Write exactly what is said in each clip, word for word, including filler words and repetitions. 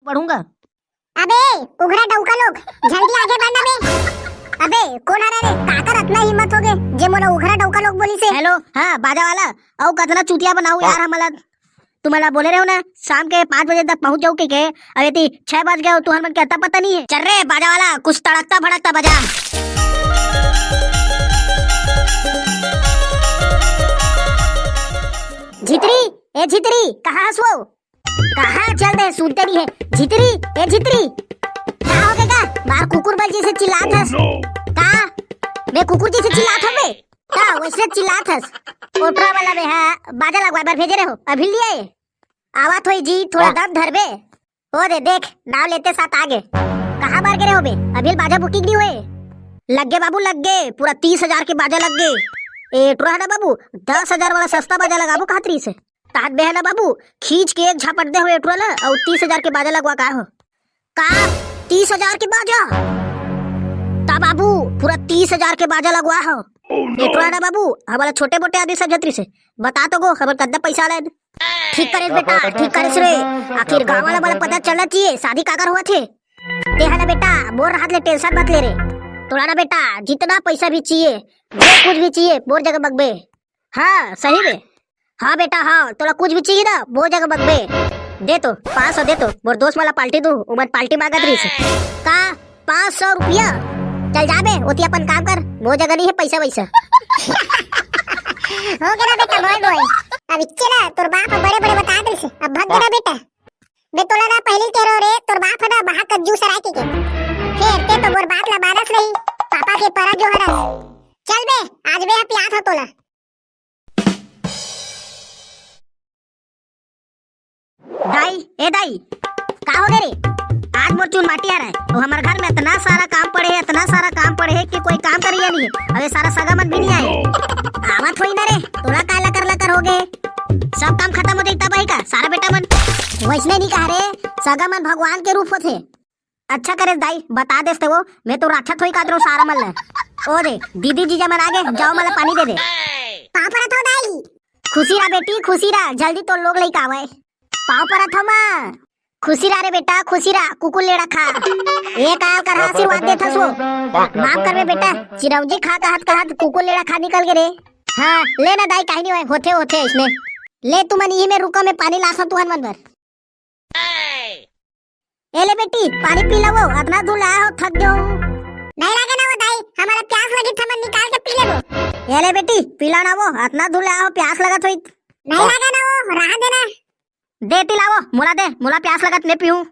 पढ़ूंगा। अबे उघरा डौका लोग, जल्दी आगे बढ़ना बे। अबे कोन हरा रे, काकर अतना हिम्मत हो गे जे मोला उघरा डौका लोग बोली से? हेलो, हाँ बाजा वाला, अउ कतना चुतिया बनाऊ यार हमला। तुमला बोले रहे हो ना शाम के पाँच बजे तक पहुंच जाऊ के, के? अब यदि छह बज गए हो तुहर मन के अता पता नहीं है। चल रे बाजा वाला, कुछ तड़कता भड़कता बजा। झितरी, ए झितरी, कहाँ हस वो? कहाँ चल दे, सुनते नहीं है। झितरी, ए झितरी, का हो गे का? बाहर कुकुर बल जैसे चिल्लात हस। का? मैं कुकुर जैसे चिल्लात हूँ बे? का वैसे चिल्लात हस? ओटरा वाला बे, हाँ, बाजा लगवा बर भेजे रहे हो, अभी ले आए। आवत होई जी, थोड़ा दम धर बे। ओ दे देख, नाव लेते साथ आगे। कहाँ मार के रहे हो बे? अभी बाजा बुकिंग नहीं हुए। लग गे बाबू, लग गे, पूरा तीस हजार के बाजा लग गे। ए टुरा है ना बाबू, दस हजार वाला सस्ता बाजा लगाबो कहत रही से। तहत बे है ना बाबू, खींच के एक झापट दे हो ए टुरा ला, अउ तीस हजार के बाजा लगवा का हो। का? तीस हजार के बाजा? ता बाबू, पूरा तीस हजार के बाजा लगवा हो। ए टुरा है ना बाबू, हमारा छोटे मोटे आदमी समझत रही से। बता तो गो, हमर कतना पैसा आलन। ठीक करेस बेटा, ठीक करेस रे। आखिर गाँव वाला मन ला पता चलना चाहिए, शादी काकर होवत हे। ते हा ना बेटा, मोर हाथ ले टेंशन मत ले रे। तोला ना बेटा, जितना पैसा भी चाहिए, जो कुछ भी चाहिए, मोर जगह मंगबे। हाँ, सही में। हाँ बेटा, हाँ, तोला कुछ भी चाहिए ना, मोर जगह मंगबे। दे तो, पाँच सौ दे तो, मोर दोस्त वाला पार्टी दू, उमन पार्टी मांगत रहिस। का? पाँच सौ रुपया? चल जा बे, ओती अपन काम कर, मोर जगह नहीं है पैसा वैसा। हो गे ना बेटा, मोय मोय। अब इच्चे ना, तोर बाप ह बड़े बड़े बता दिल से, अब भग गे ना बेटा। बे तोला ना पहली कह रहो रे, तोर बाप है ना महा कंजूस राय के, के। फिर ते तो मोर बात ला मानस नहीं, पापा के परा जो हरस। चल बे, आज बे पियात हो तोला। दाई, ए दाई, का हो गे रे? आज मोर चुलमाटी आ रहा है, तो हमर घर में इतना सारा काम पड़े है, इतना सारा काम पड़े है कि कोई काम करिया नहीं है। अबे सारा सगा मन भी नहीं आए। आवत होई ना रे, तोला का लकर लकर हो गे? सब काम खत्म हो जाई तब आई का सारा बेटा मन? वैसने नहीं कहा रे, सगा मन भगवान के रूप होथे। अच्छा करे दाई, बता देस ते वो, मैं तो राछा थोई कादरो सारा मन ले। ओ दे, दीदी जीजा मन आगे, जाओ मला पानी दे दे। पाँव परत हो दाई। खुशी रहा बेटी, खुशी रहा, जल्दी तो लोग लइका आवे। पाँव परत हो माँ। खुशी रहा रे बेटा, खुशी रहा, कुकुर लेड़ा खा। ये काल कर आशीर्वाद देथस वो। माफ करबे बेटा, चिरौंजी खा कहत कहत कुकुर लेड़ा खा निकल गे रे। हाँ, ले ना दाई, काहे नहीं होय, होथे होथे इसने। ले तुमन इही में रुको, मैं पानी लासो तुहन मन बर। ए ले बेटी, पानी पी लो वो, अतना दूर लाया हो, थक गयो। नहीं लागे ना वो दाई, हमारा प्यास लगी था, मैं निकाल के पी ले वो। ए ले बेटी, पी लो ना वो, अतना दूर लाया हो, प्यास लगत होई। नहीं लागे ना वो, रहा देना। दे ती लावो, मोला दे, मोला प्यास लगत, मैं पीऊँ।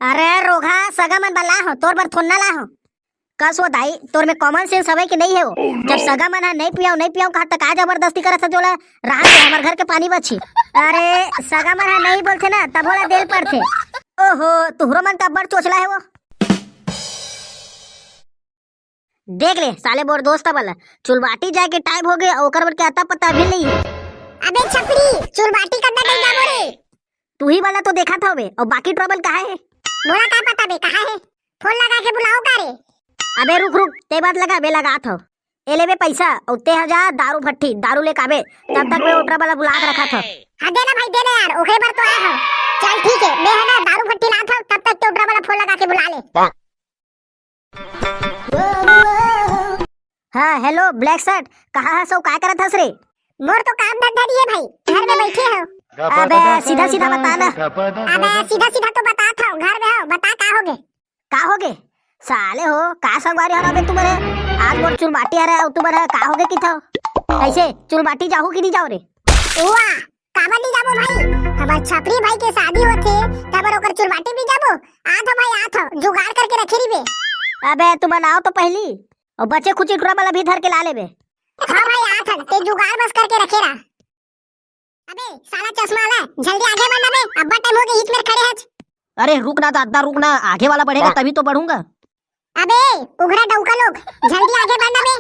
अरे रोगहा, सगा मन बर ला हो, तोर बर थोन्ना ला हो। कस वो दाई, तोर में common sense हवे कि नहीं है वो? जब सगा मन ह नहीं पियाओ, नहीं पियाओ कहा त का जबरदस्ती करत ह तोला? रहा दे, हमर घर के पानी बची। अरे सगा मन ह नहीं बोलथे ना, तब ओला देल पड़थे। ओहो, तुहरो मन त अब्बड़ चोचला है वो। देख ले साले मोर दोस्त वाला, चुलबाटी जाए के टाइम हो गए, ओकर बर के अता पता भी नहीं है। अबे छपरी, चुलबाटी कतना टाइम जाबो रे? तू ही वाला तो देखा था बे, और बाकी ट्रबल कहाँ है? मोला का पता बे, कहाँ है? फोन लगा के बुलाओ का रे? अबे रुक रुक, ते बात लगा बे, लगा था। ए ले बे पैसा, और ते ह जा दारू भट्टी, दारू लेके आबे, तब तक मैं ओटरा वाला बुला के रखा था। हाँ दे ना भाई, दे ना यार, ओकरे बर तो आया हूँ। चल ठीक है, मैं है ना दारू भट्टी लात हूँ, तब तक ते ओटरा वाला फोन लगा के बुला ले। हाँ, हेलो ब्लैक शर्ट, कहाँ हस अउ काय करत हस रे? मोर तो काम धंधा नहीं है भाई, घर में बैठे हो। अबे सीधा सीधा बता ना। अबे सीधा सीधा तो बतात हूँ, घर में हो, बता का होगे? का होगे? साले हो, का संगवारी हरा बे तुम्हर? आज मोर चुलबाटी हरे अउ तुम्हर का होगे किथव? कैसे चुलबाटी जाहू कि नहीं जाओ रे? वाह, काबर नहीं जाबो भाई? हमर छपरी भाई के शादी होथे, तब ओकर चुलबाटी भी जाबो। आत हो भाई, आत हो, जुगाड़ करके रखे रहिबे। अबे तुमन आओ तो पहली, और बचे खुचे टुरा वाला भी धर के ला लेबे। हाँ भाई, आत हन, ते जुगाड़ बस करके रखे रहा। अबे साला चश्मा वाला, जल्दी आगे बढ़ ना बे, अब्बड़ टाइम हो गए, हिच मेर खड़े हच। अरे रुक ना दादा, रुक ना, आगे वाला बढ़ेगा तभी तो बढ़ूंगा। अबे उघरा डौका लोग, जल्दी आगे बढ़ ना बे।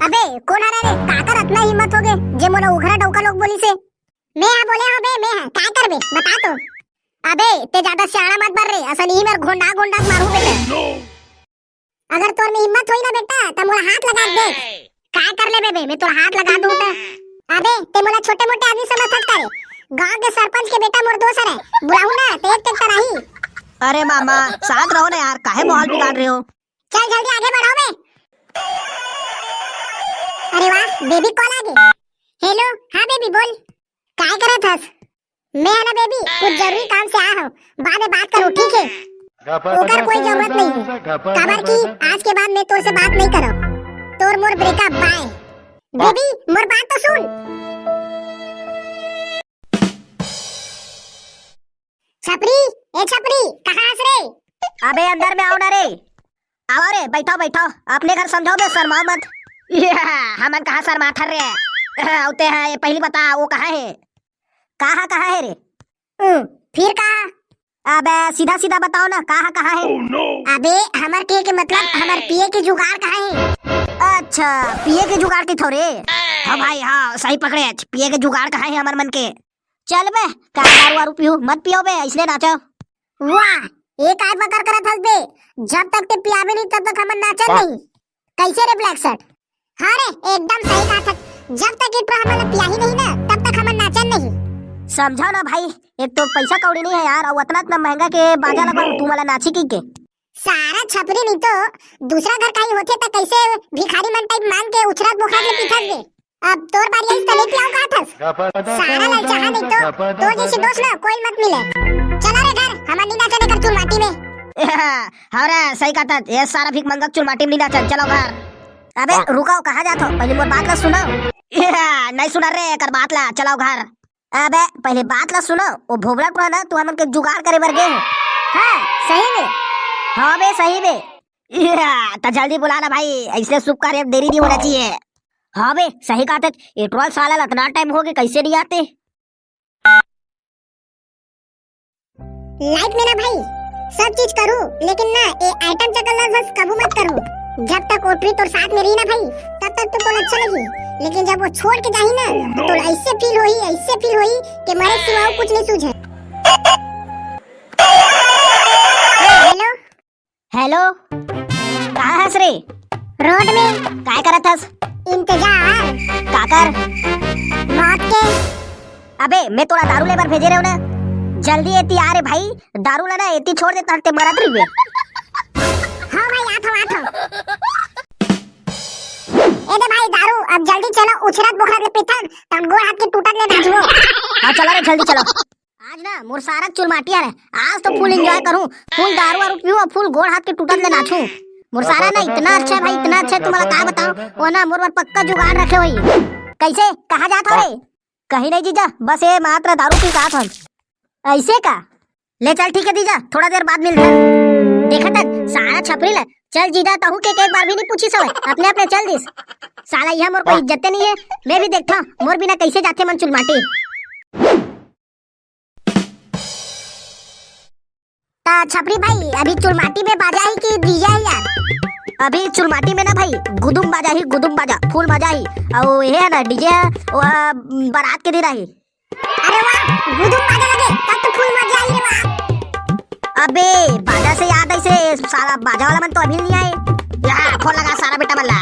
अबे कोन हरे रे, काकर अतना हिम्मत हो गए जे मोला उघरा डौका लोग बोली से? मैं हा बोले हो बे, मैं हा, काय करबे, बता तो। अबे ते ज्यादा सियाणा मत बन रे, असन ही मेर घोंडा घोंडा मारू बेटा। अगर तोर में हिम्मत होई ना बेटा, त मोला हाथ लगा दे। काय कर लेबे बे, मैं तोर हाथ लगा दूं त। अबे, ते मोला छोटे मोटे आदमी समझ सकता रे। गांव के सरपंच के बेटा मोर दोस्त रे। बुलाऊ ना, ते एक ट्रैक्टर आही। अरे मामा, शांत रहो ना यार, काहे माहौल बिगाड़ रहे हो? चल जल्दी आगे बढ़ाओ बे। अरे वाह, बेबी कॉल आ गई। हेलो, हाँ बेबी बोल, काय करत हस? मैं है ना बेबी, कुछ जरूरी काम से आया हूँ, बाद में बात करो, ठीक है? ओकर कोई जरूरत नहीं है, काबर कि आज के बाद मैं तोर से बात नहीं करो। तोर मोर ब्रेकअप, बाय। बेबी, मोर बात तो सुन। छपरी, ए छपरी, कहाँ हस रे? अबे अंदर में आओ ना रे। आओ रे, बैठो बैठो, अपने घर समझो बे, शर्माओ मत। हमन कहाँ शर्माथन रे? आते हैं, ये पहली बता, वो कहाँ है? कहाँ, कहाँ है रे? हम्म, फिर कहाँ? अबे सीधा सीधा बताओ ना, कहाँ, कहाँ है? अबे हमर के, के मतलब हमर पिए के जुगाड़ कहाँ है? अच्छा, पिए के जुगाड़ के थोरे। हाँ भाई, हाँ, सही पकड़े, पिए के जुगाड़ कहाँ है हमर मन के? चल बे, का दारू वारू पीहू? मत पियो बे, ऐसने नाचो। वाह, ये काय बकर करत हस बे? जब तक ते पियाबे नहीं, तब तक हमन नाचन नहीं। कैसे रे ब्लैक शर्ट? हाँ रे, एकदम सही कहा था। जब तक ये टुरा हमन ला पियाही नहीं ना, तब तक हमन नाचन नहीं। समझा ना भाई, एक तो पैसा कौड़ी नहीं है यार, और इतना इतना महंगा के बाजा लगवा, तू वाला नाची की के? सारा छपरी नहीं तो दूसरा घर कहीं होते तो कैसे भिखारी मन टाइप मांग के उछरात बोखात ले पीथस बे? अब तोर बारी आइस त नहीं पियाऊ का थस? सारा ललचाहा नहीं तो तोर जैसे दोस्त ना कोई मत मिले। चला रे घर, हमर नींदा चले कर चुलमाटी में। हाँ रे, सही कहत हस, ये सारा भीख मंगक चुलमाटी में नींदा चल, चलो घर। अबे रुको, कहाँ जात हो? पहले मोर बात ला सुनो। नहीं सुना रे एकर बात ला, चलो घर। अबे पहले बात ला सुनो, वो भोबरा टुरा ना तू हमन के जुगाड़ करे बर गे हे। हाँ, सही में। हाँ बे, सही में। या, त जल्दी बुला ना भाई, ऐसे शुभ कार्य में देरी नहीं होना चाहिए। हाँ बे, सही कहा था, ये टुरा साला ला इतना टाइम हो गया, कैसे नहीं आते? लाइफ में ना भाई, सब चीज करूँ, लेकिन ना, ये आइटम चक्कर ला बस कबू मत करूँ। जब तक वो टुरी तोर साथ में रही ना भाई, तब तक तो तोला अच्छा लगी, लेकिन जब वो छोड़ के जाही ना, तो तोला ऐसे फील होही, ऐसे फील होही कि मरे सिवा अउ कुछ नहीं सूझे। हेलो। हेलो, कहाँ हस रे? रोड में। काय करत हस? इंतजार। काकर? मौत के। अबे, मैं तोला दारू लेबर भेजे रहेंव ना, जल्दी एती आ रे भाई, दारू ला ना एती छोड़ दे, तहन ते मरत रहिबे। हाँ भाई, आत हूँ, आत हूँ। ए दे भाई दारू, अब जल्दी चलो, उछरत बोखरत ले पीथन, तहन गोड़ हाथ के टूटत ले नाचबो। हाँ, चलो रे, जल्दी चलो। आज ना मोर सारा चुलमाटी हरे, आज तो फुल एंजॉय करूँ, फुल दारू वारू पीऊँ, फुल गोड़ हाथ के टूटत ले नाचूँ। मोर सारा ना इतना अच्छा है भाई, इतना अच्छा है, तुम्हारा का बताओ, वो ना मोर बर पक्का जुगाड़ रखे होही। कैसे, कहाँ जात हो रे? कहीं नहीं जीजा, बस ये मात्र दारू पी का था। ऐसे का? ले चल, ठीक है जीजा, थोड़ा देर बाद मिलथन। देखा तक सारा छपरी ला, चल जीजा, तहू के एक बार भी नहीं पूछी सवय, अपने अपने चल दिस। साला यह मोर कोई इज्जत नहीं है, मैं भी देखता मोर बिना कैसे जाथे मन चुलमाटी। ता छपरी भाई, अभी चुलमाटी में बाजा ही कि डीजे ही यार? अभी चुलमाटी में ना भाई, गुदुम बाजा ही, गुदुम बाजा, फुल मजा ही। और ये है ना डीजे है, वो बारात के दिन आई। अरे वाह, गुदुम बाजा लगे, तब तो फुल मजा आई रे वाह। अबे बाजा से याद आई से साला बाजा वाला मन तो अभी नहीं आए। यहाँ फोन लगा सारा बेटा मन ला।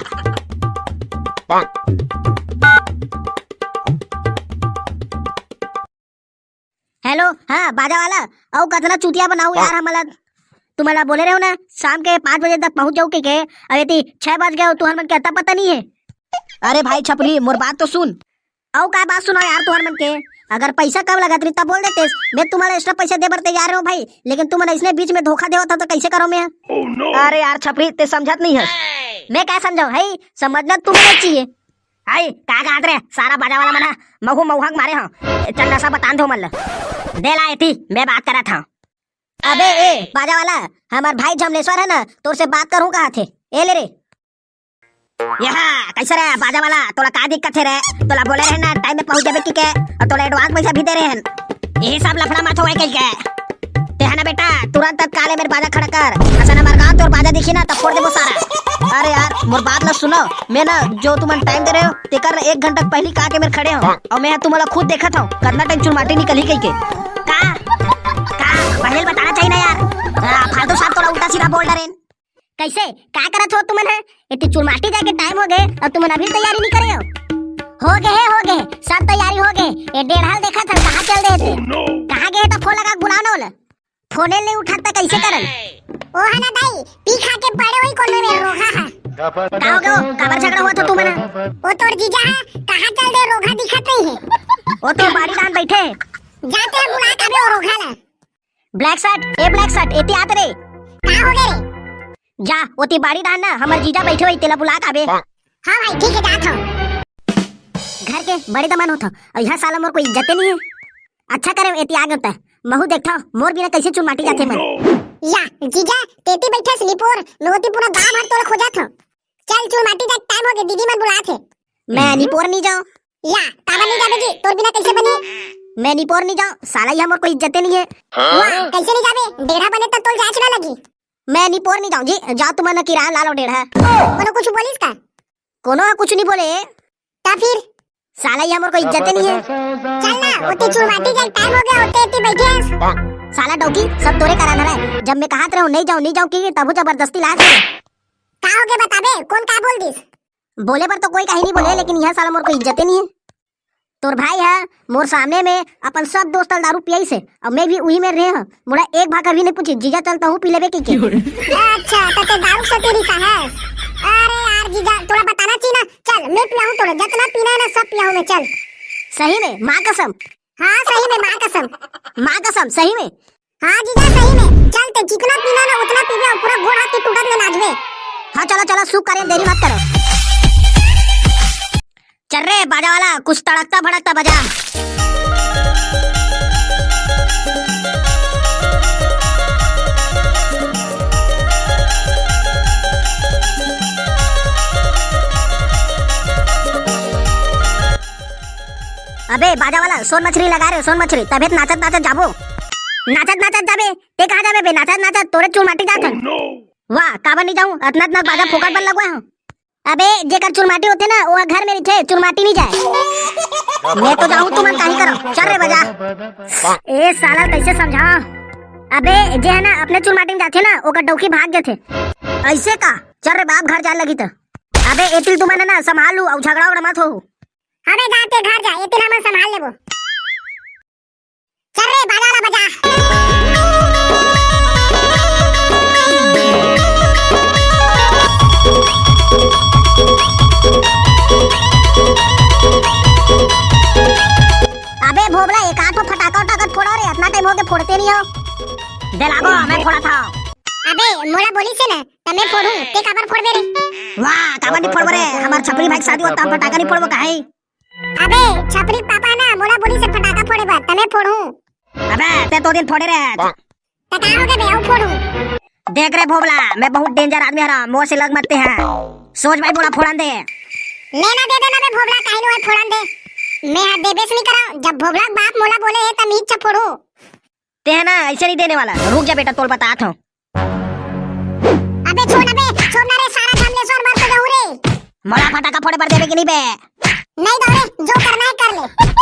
हेलो, हाँ बाजा वाला, अउ कतना चुतिया बनाऊ यार हमला। तुम्हारा बोले रहो ना शाम के पाँच बजे तक पहुँच जाऊ के, के? अब यदि छह बज गए हो तुहर मन के अता पता नहीं है। अरे भाई छपरी, मोर बात तो सुन। अउ का बात सुनाओ यार तुहर मन के? अगर पैसा कम लगत रही तब बोल देते, मैं तुम्हारा एक्स्ट्रा पैसा दे बर तैयार हूँ भाई, लेकिन तुम इसने बीच में धोखा देवत हो तो कैसे करो मैं? अरे यार छपरी, ते समझत नहीं है। मैं क्या समझाऊँ है, समझना तुम्हें चाहिए। आई, का कहत रे? सारा बाजा वाला मन ह महू महुआ के मारे हंव। चल नशा बतान दे ओमन ल। दे ला एती, मैं बात करत हंव। अबे ए बाजा वाला, हमर भाई झमलेश्वर है ना, तोर से बात करहूं कहत हे। ए ले रे। यहाँ कैसे रे बाजा वाला, तोला का दिक्कत है रे? तोला बोले रहे ना टाइम में पहुंच जाबे की के, और तोला एडवांस पैसा भी दे रहे हैं। यही सब लफड़ा मत होए कहीं के। ते है ना बेटा, तुरंत तत्काल में बाजा खड़ा कर, असन हमर गांव तोर बाजा दिखी ना, तब फोड़ देबो सारा। अरे यार, मोर बात ला सुनो, मैं ना जो तुमन टाइम दे रहे हो, तेकर एक घंटा पहली का के मेर खड़े हो, और मैं तुम्हारा खुद देखत हूँ, कितना टाइम चुलमाटी निकली कहीं के। का? का? पहले बताना चाहिए ना यार। हाँ, फालतू साहब तोला उल्टा सीधा बोल डरेन। कैसे? का करत हो तुमन ह? एती चुलमाटी जाके टाइम हो गए और तुमन अभी तैयारी नहीं करे हो? हो गए है, हो गए, सब तैयारी हो गए। ये डेढ़ल देखत हन, कहाँ चल दे थे? कहाँ गए तो फोन लगा के बुलाओ ना ओला। फोने नइ उठात त कइसे करन? ओ हा ना दाई, पी खा के पड़े होही कोनो मेर रोगहा हा। का हो गे ओ? काबर झगड़ा होवत हो तुमन? ओ तोर जीजा हा, कहाँ चल दे, रोगहा दिखत नइ हे। ओ तो बाड़ी दान बइठे हे। जाते हैं बुला के अबे ओ रोगहा ला। Black shirt, ए black shirt, एती आत रे। का हो गे रे? जा, ओती बाड़ी दान ना, हमर जीजा बइठे होही, तेला बुला के आबे। हाँ भाई, ठीक हे, जात हँव। घर के बड़े दमन होत हो, अउ इहाँ साला मोर कोई इज्जते नइ हे। अच्छा करे एती आ गेंव त, महूँ देखथँव, मोर बिना कइसे चुरमाटी जाथे मन। या, जीजा, तेती बइठे हस निपोर, मैं ओती पूरा गाँव भर तोला खोजत हँव। चल, चुरमाटी जाए के time हो गे, दीदी मन बुलात हे। मैं निपोर नइ जाँव। या, काबर नइ जाबे जी, तोर बिना कइसे बनही? मैं निपोर नइ जाँव, साला इहाँ मोर कोई इज्जते नइ हे। वाह, कइसे नइ जाबे? डेढ़ा बने त तोला जाएच ना लगही। मैं निपोर नइ जाँव जी, जाव तुमन किराया ला लो डेढ़ा। कोनो कुछ बोलिस का? कोनो ह कुछ नइ बोले। त फिर? साला इहाँ मोर कोई इज्जते नइ हे। चल ना, ओती चुरमाटी जाए के time हो गे, ओती एती बइठे हस। साला डौकी, सब तोरे कारण हरय। जब मैं कहत रहेंव नइ जाँव, नइ जाँव कहिके, तभू जबरदस्ती लात हे। का हो गे बताबे, कोन का बोल दिस? बोले बर तो कोई काही नइ बोले, लेकिन इहाँ साला मोर कोई इज्जते नइ हे। तोर भाई ह मोर सामने में अपन सब दोस्त ल दारू पियाइस हे, अउ मैं भी उही मेर रहेंव। मोला एक भाखा भी नइ पूछिस, जीजा चल तहूँ पी लेबे कहिके। अच्छा, त तें दारू के सेती रिसाहस? अरे यार जीजा, तोला बताना चाहिए ना। चल, मैं पियाहूँ तोला, जतना पीना हे ना सब पियाहूँ मैं, चल। सही में, माँ कसम। हाँ, सही में, माँ कसम। माँ कसम, सही में। हाँ जीजा, सही में। चल, तें जितना पीना ना, उतना पीबे अउ पूरा गोड़ हाथ के टूटत ले नाचबे। हाँ, चलो, चलो, शुरू करे, देरी मत करो। चल रे, बाजा वाला, कुछ तड़कता भड़कता बजा। अबे, बाजा वाला, सोन मछरी लगा रे, सोन मछरी, तभे त नाचत नाचत जाबो। नाचत नाचत जाबे? तें कहाँ जाबे बे? नाचत नाचत तोरे चुरमाटी जात हन। वाह, काबर नइ जाहूँ? अतना अतना बाजा फोकट बर लगवा हँव। अबे, जेकर चुरमाटी होथे ना, ओ ह घर में रहिथे, चुरमाटी नइ जाय। मैं तो जाहूँ, तुमन काही करो। चल रे, बजा। ए साला, कइसे समझावँव? अबे, जे हे ना, अपने चुरमाटी में जाथे ना, ओकर डौकी भाग जाथे। अइसे का? चल रे बाप, घर जाए लगही त। अबे, एती ल तुमन ना, संभाल लू, अउ झगड़ा उगड़ा मत होहू। अबे, जा तें घर जा, एती ल हमन संभाल लेबो। चल रे, बाजा ला बजा। अबे भोभला, एक आध ठो फटाका उटाका फोड़ो रे, अतना time हो गे फोड़ते नइ हो। दे लागो, मैं फोड़त हँव। अबे, मोला बोलिस हे ना, त मैं फोड़हूँ, तें काबर फोड़बे रे? वाह, काबर नइ फोड़बो रे? हमर छपरी भाई के शादी होवत हे, त फटाका नइ फोड़बो काहे? अबे, छपरी पापा ना मोला बोलिस हे फटाका फोड़े बर, त मैं फोड़हूँ। अबे, तें तो ओ दिन फोड़े रे। त का हो गे बे, अउ फोड़हूँ? देख रे भोभला, मैं बहुत danger आदमी हरँव, मोर से लग मत तें ह। सोच भाई, मोला फोड़न दे। ले ना, दे दे ना बे भोभला, काही नइ होय, फोड़न दे। मैं ह देबे नइ करँव, जब भोभला के बाप मोला बोले हे, त मैं इच्छा फोड़हूँ। तें ह ना, अइसे नइ देने वाला। रुक जा बेटा, तोला बतात हँव। अबे छोड़, अबे छोड़ ना रे, सारा थमलेश्वर मर तो जाहूँ रे। मोला फटाका फोड़े बर देबे कि नहीं बे? नहीं दो रे, जो करना है कर ले।